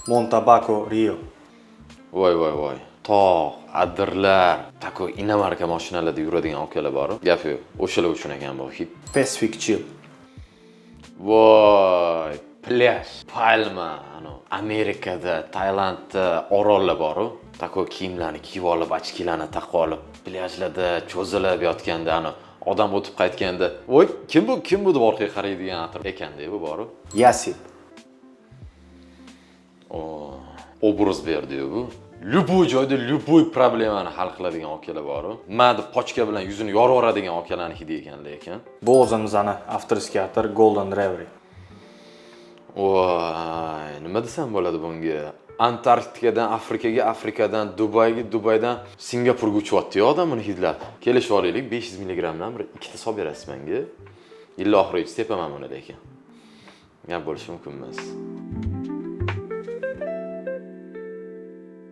Montabaco Rio. Voy, voy, voy, tog', adirlar, такой иномарка mashinalarda yuradigan akalar bor, gap yo'q, o'shalar uchun ekan bu hid. Pacific Chill. Voy, plyaj, palma, ano, Amerikada, Tailandda orollar boru, такой kiyimlarni kiyib olib, очки larni taqib olib, plyajlarda cho'zilib yotganda, ano, odam o'tib qaytganda, "Voy, kim bu, kim bu?" deb orqaga qaraydigan atir ekanda bu boru. Yasip. O, obraz berdi-yu bu. Любой joyda любой problemani hal qiladigan akalar boru. Ma deb пачка bilan yuzini yorib yuboradigan akalarni hidi ekan lekin. Bu o'zimizni авторский atir Golden Reverie. Voy, nima desam bo'ladi bunga? Antarktikadan Afrikaga, Afrikadan Dubayga, Dubaydan Singapurga uchyapti-yu odam buni hidlab. Kelishib olaylik, 500 milligramdan bir ikkita solib berasiz menga. Yil oxirigacha tepaman buni lekin. Gap bo'lishi mumkin emas.